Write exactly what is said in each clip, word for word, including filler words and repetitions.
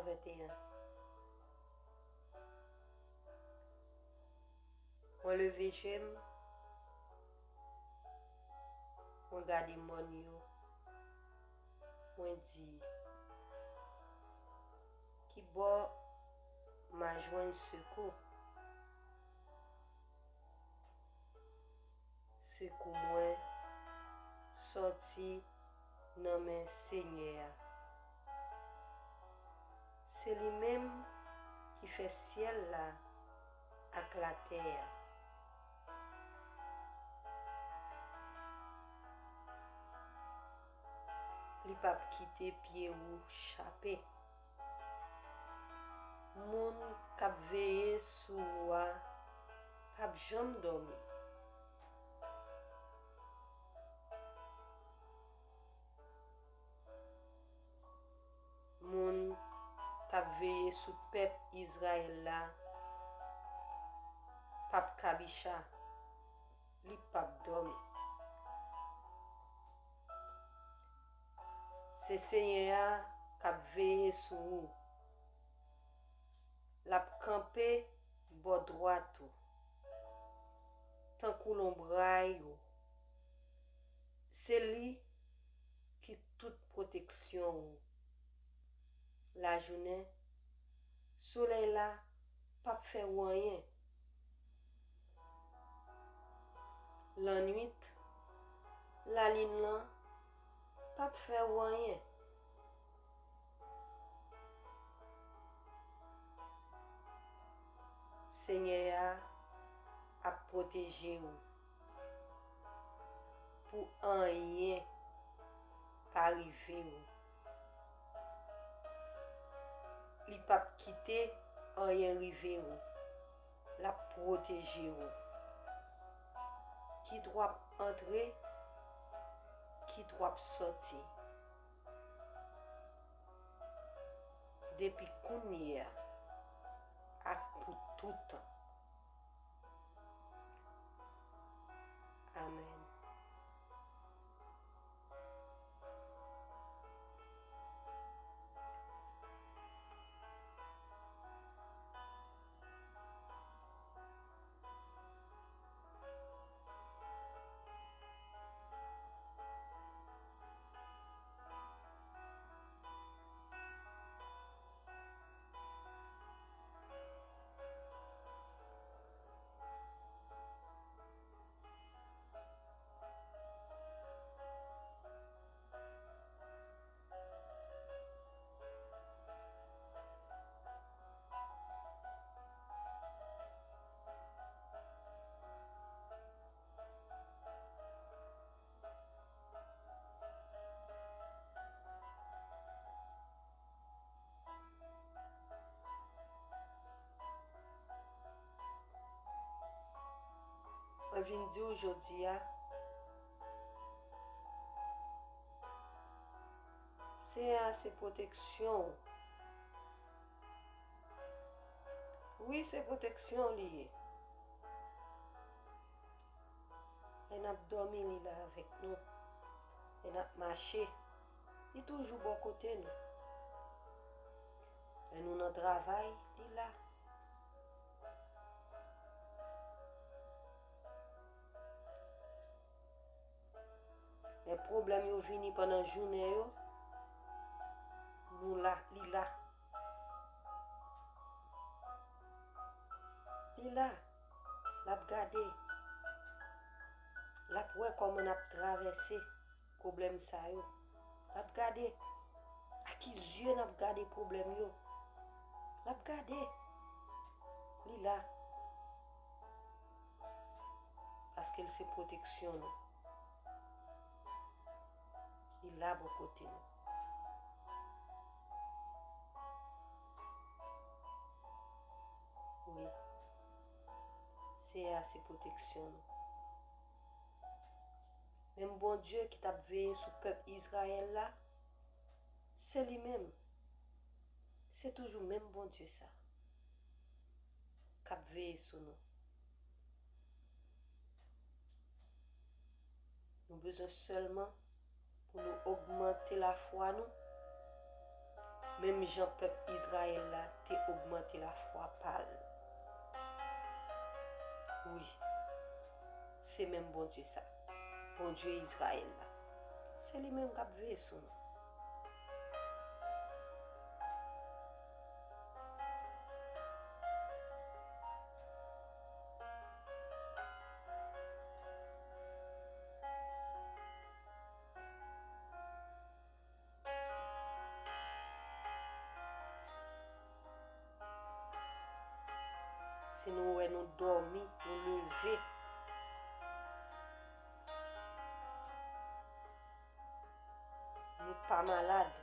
venteyen. Mwen leve je m, mwen gade mòn yo, mwen di, ki bò m a jwenn sekou? Sekou mwen sòti nan men Senyè a. Se li menm ki fè syèl la ak latè a. Li p ap kite pye ou chape. Moun k ap veye sou ou a p ap janm dòmi. Moun k ap veye sou pèp Izrayèl la p ap kabicha, li p ap dòmi. Se Senyè a k ap veye sou ou. L ap kanpe bò dwat ou, tankou lonbray ou. Se li ki tout pwoteksyon ou. Lajounen, solèy la p ap fè ou anyen. Lannwit, lalin lan p ap fè ou anyen. Senyè a ap pwoteje ou pou anyen pa rive ou. Li p ap kite anyen rive ou. L ap pwoteje ou. Kit w ap antre, kit w ap sòti. Depi kounye a ak pou toutan. Amèn. Mwen vin di w jodi a, Senyè a se pwoteksyon w. Wi, se pwoteksyon li ye. Lè n ap dòmi, li la avèk nou. Lè n ap mache, li toujou bò kote nou. Lè nou nan travay, li la. Lè pwoblèm yo vini pandan jounen yo, nou la, li la. Li la, l ap gade. L ap wè kòman n ap travèse pwoblèm sa yo. L ap gade. Ak ki zye n ap gade pwoblèm yo? L ap gade. Li la. Paske l se pwoteksyon nou. Li la bò kote nou. Wi. Senyè a se pwoteksyon nou. Menm Bondye ki t ap veye sou pèp Izrayèl la, se li menm. Se toujou menm Bondye sa k ap veye sou nou. Nou bezwen sèlman pou nou ogmante lafwa nou, menm jan pèp Izrayèl la te ogmante lafwa pa l. Wi, se menm Bondye sa, Bondye Izrayèl la. Se li menm k ap veye sou nou. Si nou wè nou dòmi, nou leve, nou pa malad,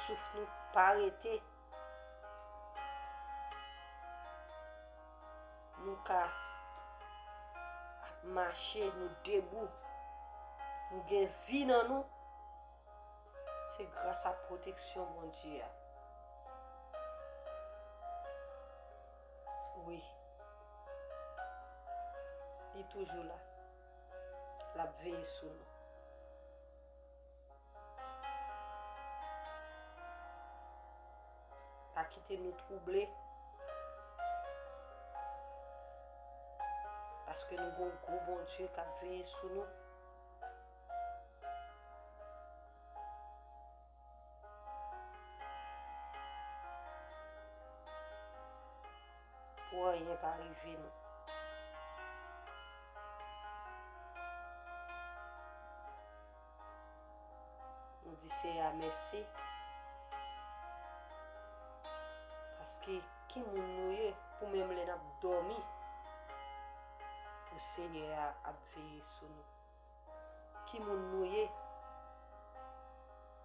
souf nou pa rete, nou ka ap mache, nou debou, nou gen vi nan nou, se gras a pwoteksyon Bondye a. Wi. Li toujou la. L ap veye sou nou. Pa kite nou twouble, paske nou gen yon gwo Bondye k ap veye sou nou. Pou anyen pa rive nou. Nou di Seyè a mèsi, paske ki moun nou ye pou menm lè n ap dòmi, pou Senyè a ap veye sou nou? Ki moun nou ye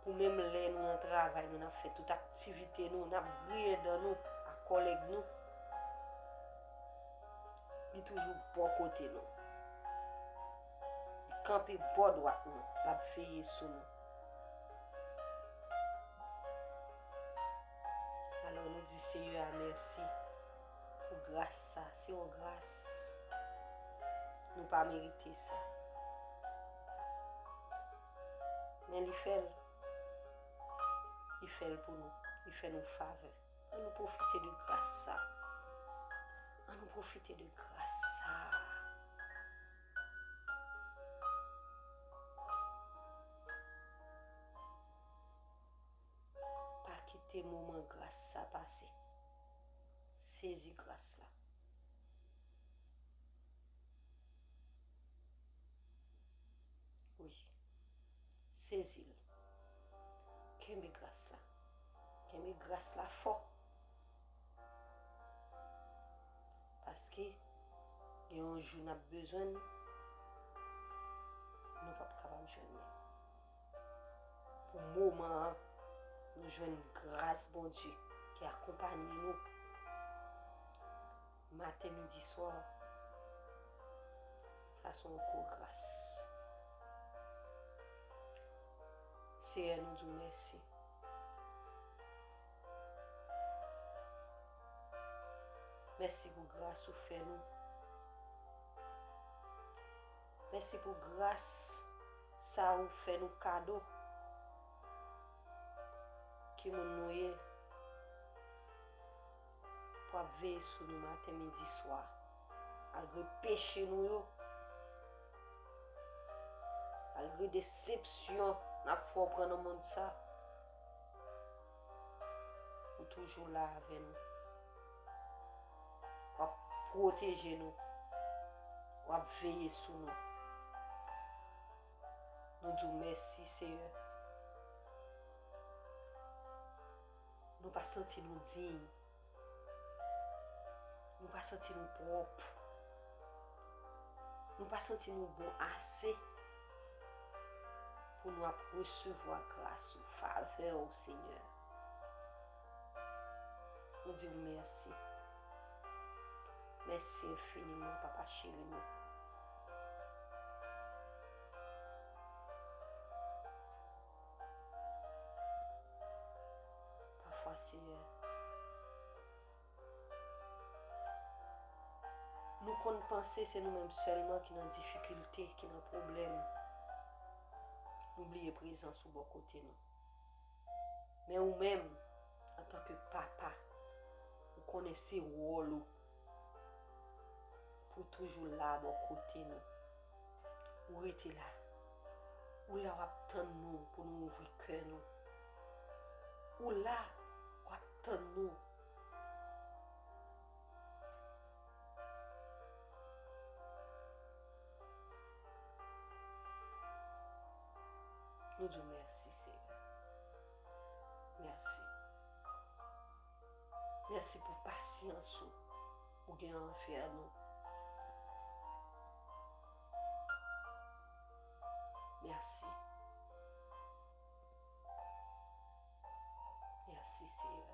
pou menm lè nou nan travay, nou n ap fè tout aktivite nou, n ap griyen dan nou ak kòlèg nou, li toujou bò kote nou. Li kanpe bò dwat nou, l ap veye sou nou. Alò, nou di Seyè a mèsi pou gras sa. Se yon gras. Nou pa merite sa. Men li fè l. Li fè l pou nou. Li fè nou favè. An nou pwofite de gras sa. An nou pwofite de gras sa. Pa kite moman gras sa pase. Sezi gras la. Wi. Sezi l. Kenbe gras la. Kenbe gras la fò. Paske gen yon jou n ap bezwen l, nou p ap kapab jwenn li. Pou moman an, nou jwenn gras Bondye ki akonpaye nou maten, midi, swa. Sa se yon gwo gras. Seyè, nou di w mèsi. Mèsi pou gras ou fè nou. Mèsi pou gras sa ou fè nou kado. Ki moun nou ye pou ap veye sou nou maten, midi, swa? Malgre peche nou yo, malgre desepsyon n ap fè w pran nan mond sa, ou toujou la avè nou. W ap pwoteje nou. W ap veye sou nou. Nou di w mèsi, Seyè. Nou pa santi nou diy. Nou pa santi nou pwòp. Nou pa santi nou bon ase pou nou ap resevwa gras ou, favè ou, Senyè. Nou di w mèsi. Mèsi enfiniman, papa cheri nou. Pafwa, Senyè, nou konn panse se nou menm sèlman ki nan difikilte, ki nan pwoblèm. Nou bliye prezans ou bò kote nou. Men ou menm, antanke papa, ou konnen se wòl ou pou w toujou la bò kote nou. Ou rete la. Ou la w ap tann nou pou nou ouvri kè nou. Ou la, w ap tann nou. Nou di w mèsi, Seyè. Mèsi. Mèsi pou pasyans ou ou gen anvè nou. Mèsi. Mèsi, Seyè.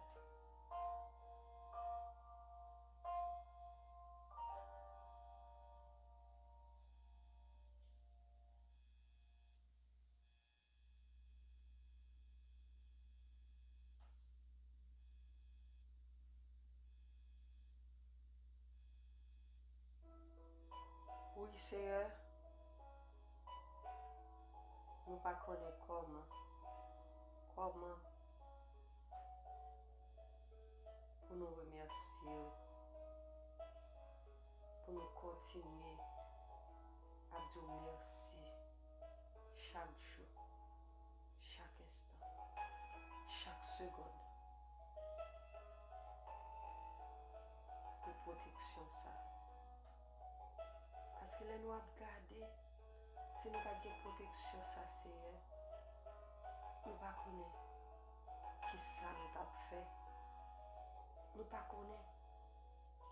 Wi, Seyè, nou pa konnen kòman, kòman pou nou remèsye w, pou nou kontinye ap di w mèsi chak jou, chak enstan, chak segonn pou pwoteksyon sa. Paske lè nou ap gade, si nou pa t gen pwoteksyon sa, Seyè, nou pa konnen kisa nou t ap fè. Nou pa konnen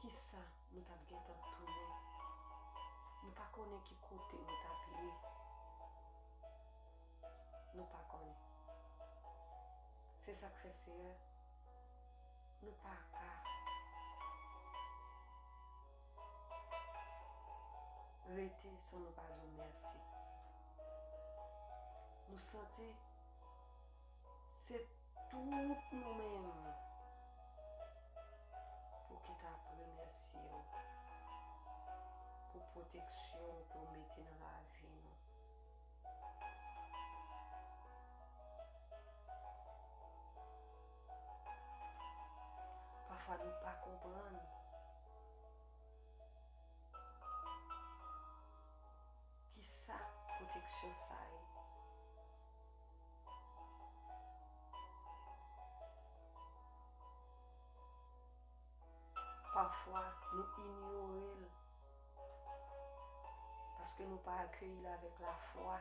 kisa nou t ap gentan tounen. Nou pa konnen ki kote nou t ap ye. Nou pa konnen. Se sa k fè, Seyè, nou pa ka rete san nou pa di w mèsi. Nou santi se tout nou menm pou ki t ap remèsye w pou pwoteksyon ke w mete nan lavi nou. Pafwa nou pa konprann kisa pwoteksyon sa ye. Pafwa, nou inyore l paske nou pa akeyi l avèk lafwa.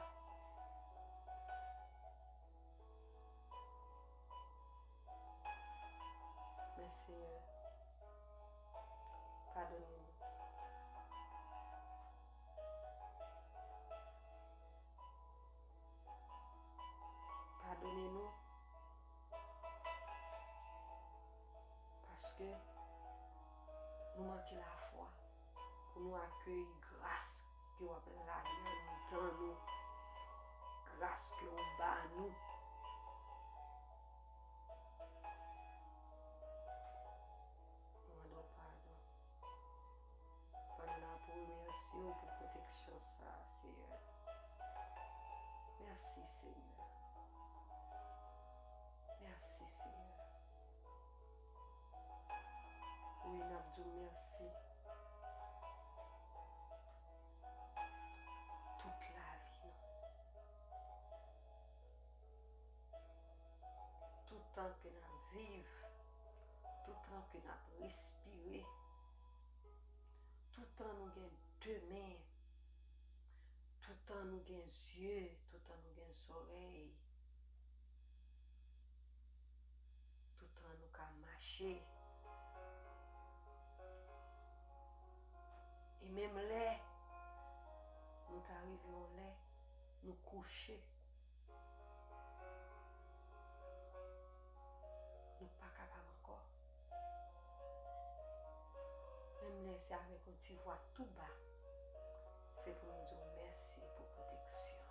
Men, Seyè, padone nou. Padone nou. Paske nou manke lafwa pou nou akeyi gras ke w ap lage anndan nou, gras ke w ba nou. Nou mande w padon. Pandan n ap remèsye w pou pwoteksyon sa a, Seyè. Mèsi, Seyè. Mèsi, Seyè. Wi, n ap di w mèsi tout lavi nou. Toutan ke n ap viv, toutan ke n ap respire, toutan nou gen de men, toutan nou gen zye, toutan nou gen zòrèy, toutan nou ka mache. E menm lè nou ta rive yon lè, nou kouche, nou pa kapab ankò. Menm lè se avèk yon ti vwa tou ba, se pou nou di w mèsi pou pwoteksyon.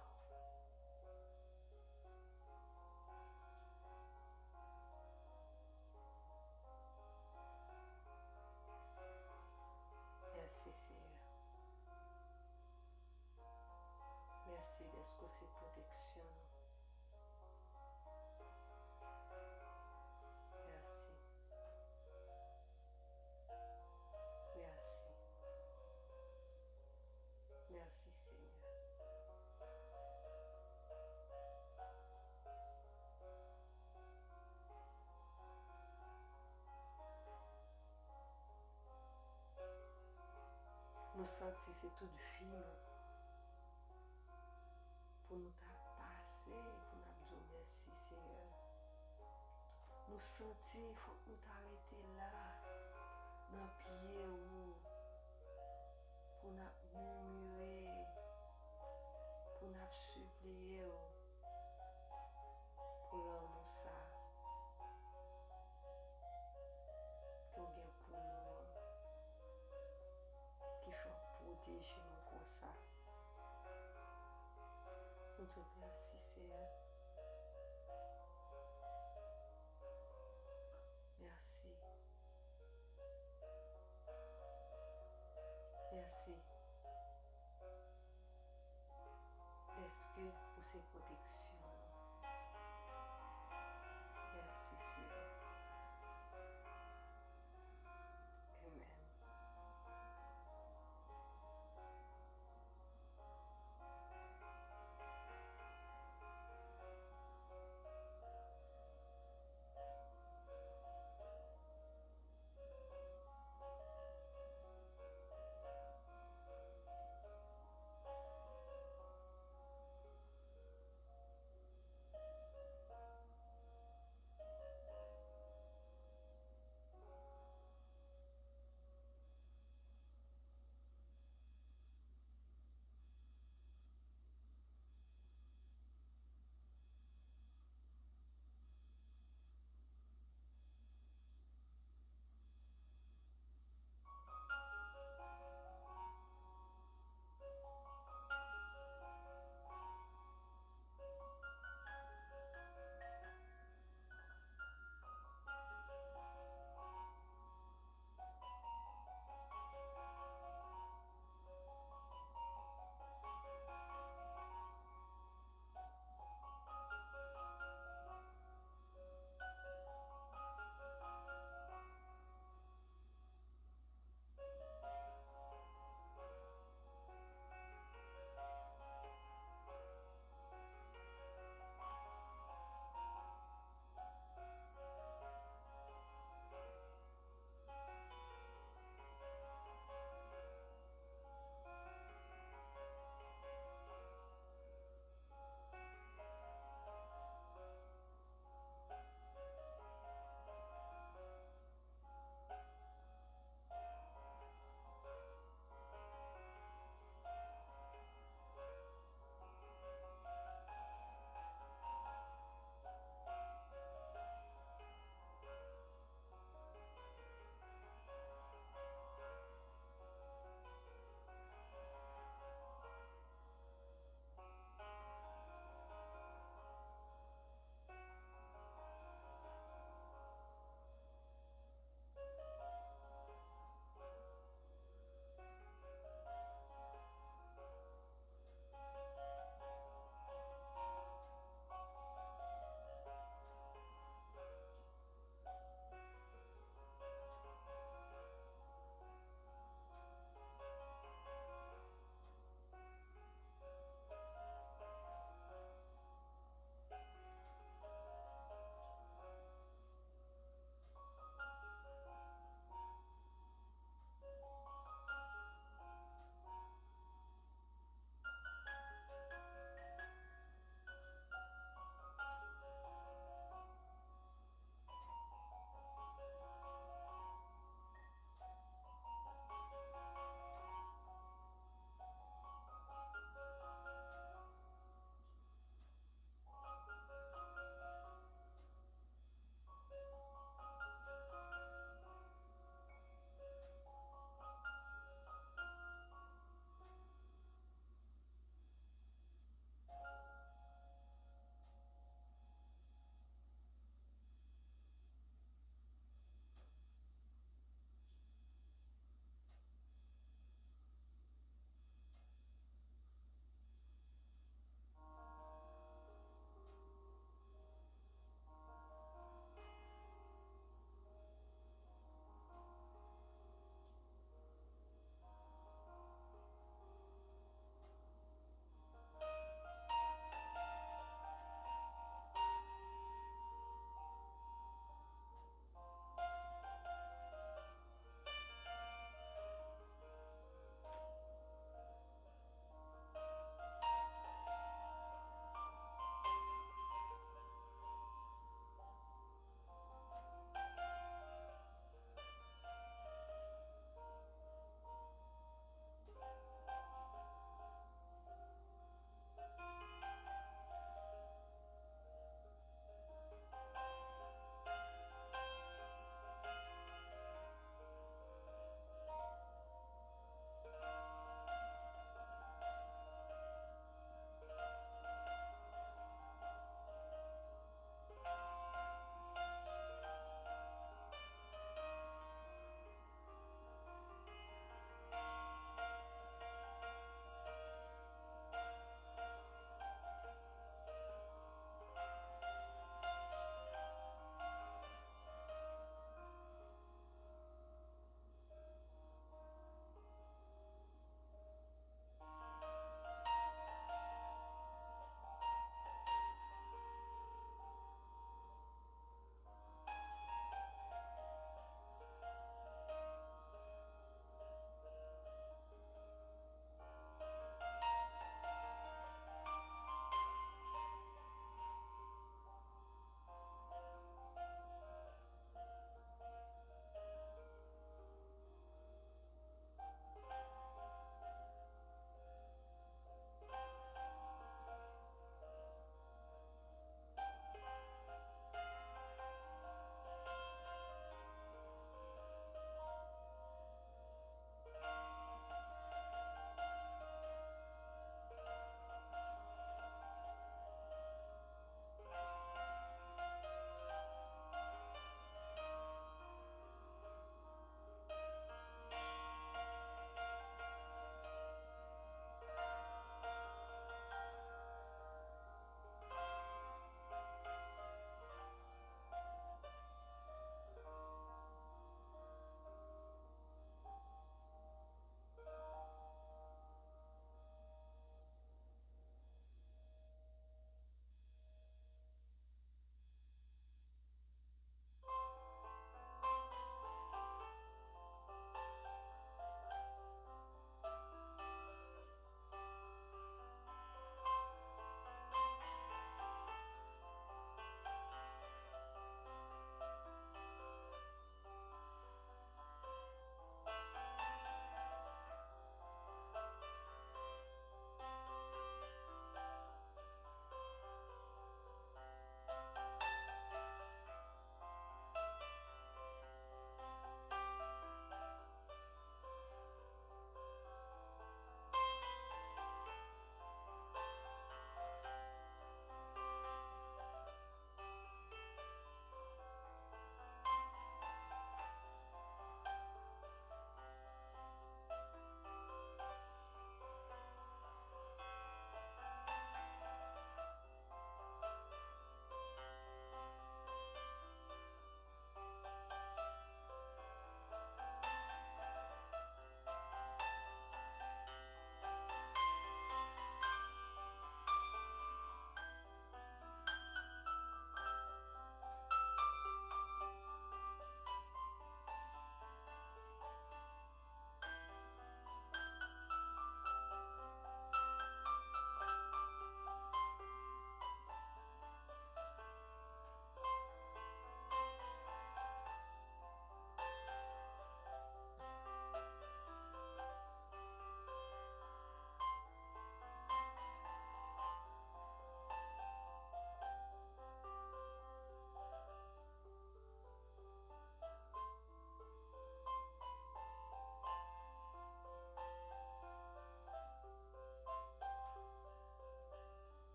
Mèsi, Seyè. Mèsi dèske w se pwoteksyon nou. Nou santi se tout vi nou pou nou ta pase, pou n ap di w mèsi, Seyè. Nou santi fòk nou ta rete la, nan pye w, pou n ap mimire, pou n ap sipliye w pou lanmou sa ke w gen pou nou an, ki fè w pwoteje nou konsa. Nou di w mèsi, Seyè. Mèsi. Mèsi. Dèske ou se pwoteksyon.